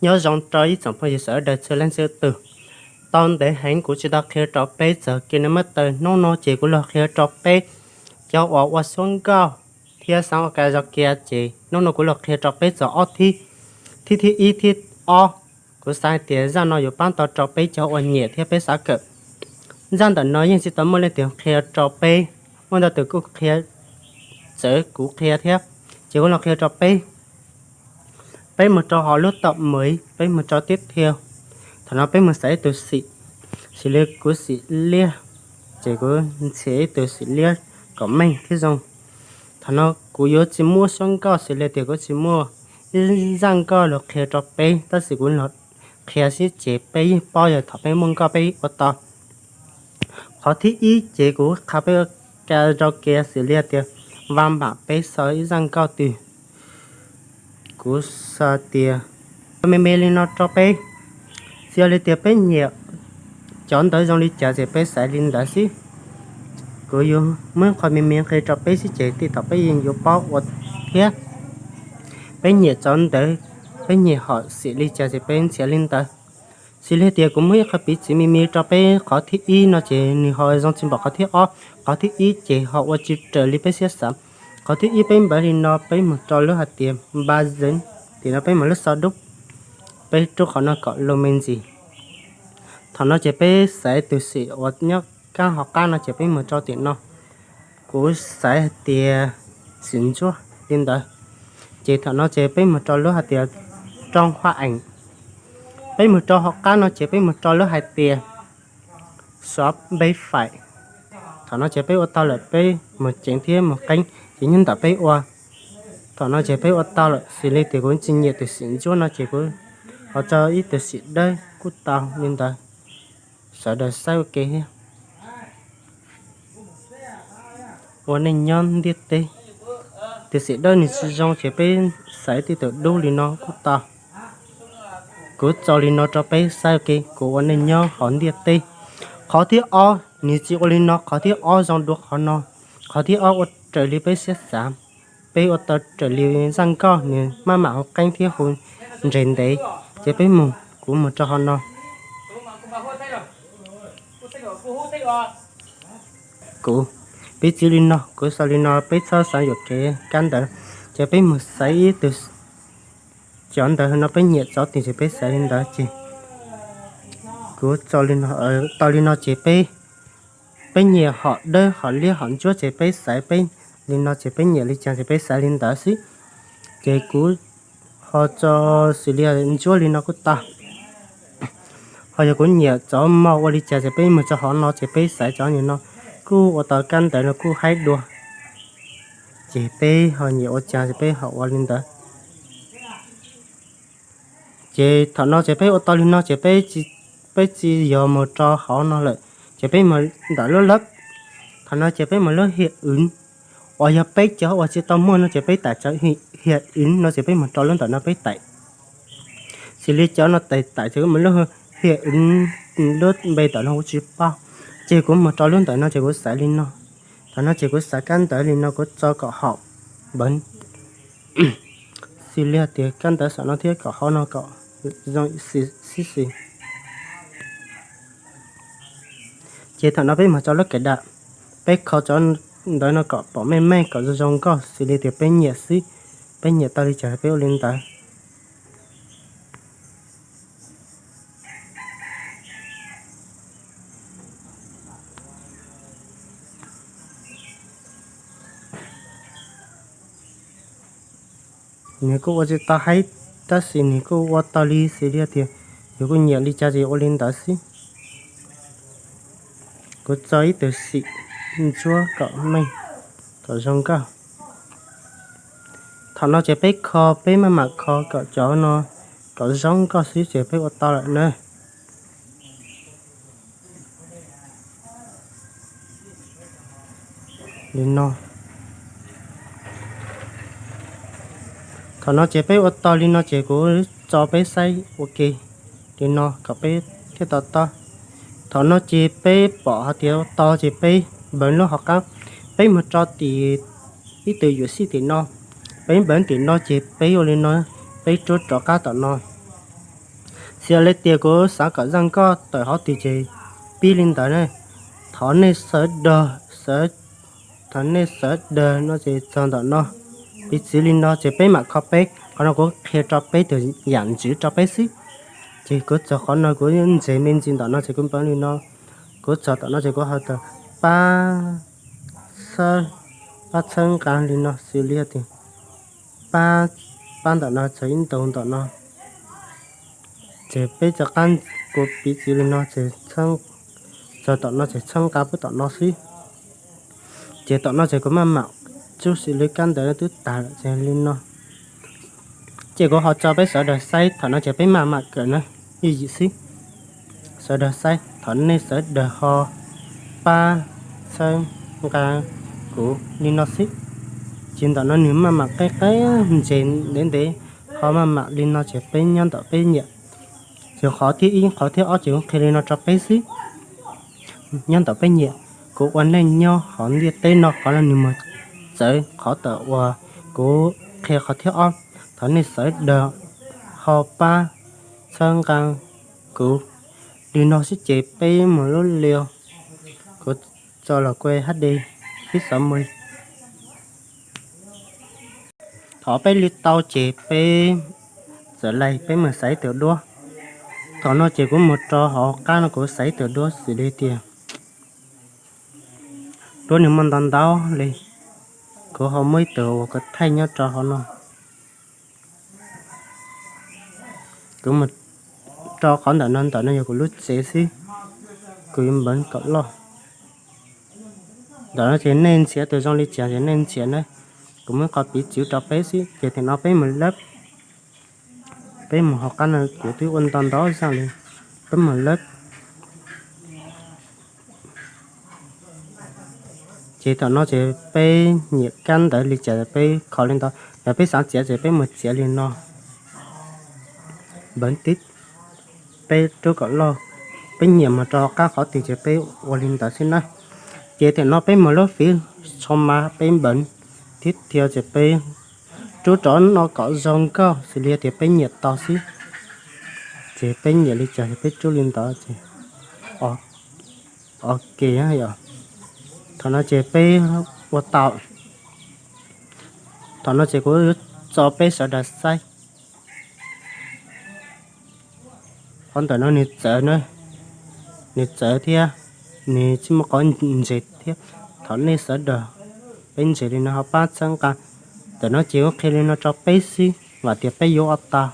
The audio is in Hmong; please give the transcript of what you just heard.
Nyob zoo rau ib tsoom phooj ywg sawv daws txhua leej txhua tus. Tau ntev heev kuv tsis tau qhia rau peb txog Kinemaster, hnub no ces kuv los qhia rau peb cov uas ua suab nkauj thiab xav ua ka zos kias ces hnub no kuv los qhia rau peb txog ob thib, thib thib ib thib ob. Kuv xav hais tias zaj no yuav pab tau rau peb cov uas nyiam thiab peb xav kawm. Zaj ntawm no yeej tsis tau muaj leej twg qhia rau peb, muaj ntau tus kuj qhia txawv kuv qhia thiab, ces kuv los qhia rau peb. Peb mus rau hauv lub tom maiv, peb mus rau tib thiau. Thaum no peb mus xaiv ib tug xim, xws li kuv xim liab, ces kuv ntxias ib tug xim liab kom meej thiab zoo. Thaum no kuv yuav tsis muaj suab nkauj, xws li tias kuv tsis muaj ib zaj nkauj los qhia rau peb, tab sis kuv los qhia xwb ces peb yeej paub yog thaum peb muaj nkauj peb ua tau. Qhov thib ib ces kuv qha peb ua ka zos kias xws li tias vam mam peb xav ib zaj nkauj twg. Kuv xav tias me me li no rau peb, xws li tias peb nyiam cov ntawv zoo li cas ces peb xaiv li ntawd xwb. Kuv yuav muab qhov me me qhia rau peb xwb ces tej thaum peb yeej yuav paub ua thiab. Peb nyiam cov ntawv, peb nyiam hom xim li cas ces peb ntxias li ntawd. Xws li tias kuv muab ib qho piv txwv me me rau peb, qhov thib ib no ces nws ho zoo tsis npaum qhov thib ob. Qhov thib ib ces ho ua tsis raws li peb siab xav. Qhov thib ib peb npaj li no, peb mus rau lub hais tias npa zev, tim no peb mus lub xo dub, peb rub qhov no kom lus me ntsis. Thaum no ces peb xaiv tus xim uas nyob kab hauv qab no ces peb mus rau tim no. Kuv xaiv hais tias xim ntsuab li ntawd. Ces thaum no ces peb mus rau lub hais tias rooj huaj eem. Peb mus rau hauv qab no ces peb mus rau lub hais tias xov npe faim. Thaum no ces peb ua tau lawm, peb mus ceev thiab mus qeeb ces nyob ntawm peb ua. Thaum no ces peb ua tau lawm, xws li tias kuv tsis nyiam tus xim ntsuab no ces kuv ho tso ib tus xim dawb kuj tau li ntawd. Sawv daws saib ua ke thiab. Ua neej nyob ntiaj teb, tus xim dawb nws tsis zoo ces peb xaiv tib tus dub li no kuj tau. Kuv tso li no rau peb saib ua ke, kuv ua neej nyob hauv ntiaj teb. Qhov thib ob nws tsis ua li no, qhov thib ob zoo dua qhov no. Qhov thib ob ua raws li peb siab xav, peb ua tau raws li zaj nkauj nws maj mam hu qeeb thiab hu nres ntev, ces peb mus, kuv mus rau qhov no. Kuv piv txwv li no, kuv xav li no, peb txhob xav yuam kev kab ntawv, ces peb mus xaiv ib tug, cov ntawv no peb nyiam cov twg ces peb xaiv li ntawd ces kuv tau li no ces peb, peb nyiam hom dawb hom liab hom ntsuab ces peb xaiv peb li no ces peb nyiam li cas ces peb xaiv li ntawd xwb. Ces kuv ho tso xws li ntsuab li no kuj tau. Ho yog kuv nyiam cov mos ua li cas ces peb mus tso hauv no ces peb xaiv cov no kuj ua tau kab ntawv no kuj haib dua. Ces peb ho nyiam ua cas ces peb ho ua li ntawd. Ces thaum no ces peb ua tau li no ces peb tsis, peb tsis yog mus rau hauv no lawm, ces peb mus ntawm lub lab. Thaum no ces peb mus lub hiam wv, uas yog peb cov uas tsis tau muaj no ces peb taim cov hiam wv no ces peb mus rau lub ntawm no peb taim. Xws li cov no taim taim ces kuv mus lub hiam wv, lub npe ntawm no kuv tsis paub, ces kuv mus rau lub ntawm no ces kuv xaiv li no. Thaum no ces kuv xaiv kab ntawv li no kuv tso kom haum npav, xws li tias kab ntawv saum no thiab kom hauv no kom zoo xib xis. Ces thaum no peb mus tso lub kaim dam, peb kho cov ntawv no kom pom meej meej kom zoo zoo nkauj xws li tias peb nyiam xwb, peb nyiam tau li cas peb ua li ntawd. Nws kuj ua tsis tau haib, tab sis nws kuj ua tau li xws li tias yus kuj nyiam li cas ces ua li ntawd xwb. Kuv tso ib tug xim ntsuab kom meej, kom zoo nkauj. Thaum no ces peb kho, peb maj mam kho kom cov no kom zoo nkauj xwb ces peb ua tau lawm na. Li no. Thaum no ces peb ua tau li no ces kuv tso peb saib ua ke li no kom peb thiaj to taub. Thaum no ces peb pom hais tias ua tau ces peb npawv lub hauv qab, peb mus rau tim ib tug yuam sij tim no, peb npawv tim no ces peb ua li no, peb rub rov qab tom no. Txia li tias kuv xav kom zaj nkauj tawm hov twg ces pib li ntawd ne. Thov nej sawv daws, thov nej sawv daws no ces txog ntawm no. Piv txwv li no ces peb mam kho peb qhov no, kuv qhia rau peb tus yam ntxiv rau peb xwb. Ces kuv txog qhov no kuv ntsev me ntsis ntawm no ces kuv npeev li no. Kuv txog tom no ces kuv ho tawm pab txhawb, pab txhawb nqa li no xws li tias pab, pab ntawm no txog ib ntaus ntawm no. Ces peb rov qab, kuv piv txwv li no ces txog tom no ces txhawb nqa pub tom no xwb. Ces tom no ces kuv maj mam tsub xws li kab ntawv no twb tag lawm ces li no. Ces kuv ho tso peb sawv daws saib, thaum no ces peb maj mam kawm na, ib yim xwb. Sawv daws saib, thov nej sawv daws ho pab txhawb nqa kuv li no xwb. Ces ntawm no nws maj mam qeb qeb ntses ntev ntev, ho maj mam li no ces peb nyob ntawm peb nyiam. Ces qhov thib ib qhov thib ob ces kuv qhia li no rau peb xwb. Nyob ntawm peb nyiam, kuv ua neej nyob hauv ntiaj teb no qhov no nws mus txawv qhov tawm uas kuv qhia qhov thib ob. Thov nej sawv daws ho pab txhawb nqa kuv li no xwb ces peb mus lub liu. Kuv tso los kuj H D, peb xav mus. Thov peb li tau ces peb txawm laij peb mus xaiv tus duab. Thaum no ces kuv mus rau hauv qab no kuv xaiv tus duab xws li tias duab nws muaj ntau ntau li. Kuv ho muaj ib tug uas kuv thaij nyob rau hauv no. Kuv mus rau qhov ntawm no, ntawm no yog kuv lub tsev xwb. Kuv yuav npeev kom loj. Ntawm no ces nej ntxias tus zoo li cas ces nej ntxias na. Kuv muab qhov piv txwv rau peb xwb ces thaum no peb mus lab. Peb mus hauv qab no kuv twb ua ntau ntau zaj li. Peb mus lab. Ces thaum no ces peb nyiam kab ntawv li cas peb kho li ntawd, yog peb xav txiav ces peb mus txiav li no. Npeev tib, peb rub kom loj, peb nyiam mus rau qab qhov twg ces peb ua li ntawd xwb na. Ces thaum no peb mus lub fiv tsho mas peb npeev tib thiab ces peb rub rov no kom zoo nkauj xws li tias peb nyiam tau xwb. Ces peb nyiam li cas ces peb rub li ntawd ces ok yom. Thaum no ces peb ua tau. Thaum no ces kuv yuav tso peb sawv daws saib. Qhov ntawm no nws txawv na, nws txawv thiab nws tsis muaj qhov ntses thiab. Thov nej sawv daws, peb ntses li no ho pab txhawb nqa. Ntawm no ces kuv qhia li no rau peb xwb, vam tias peb yuav ua tau.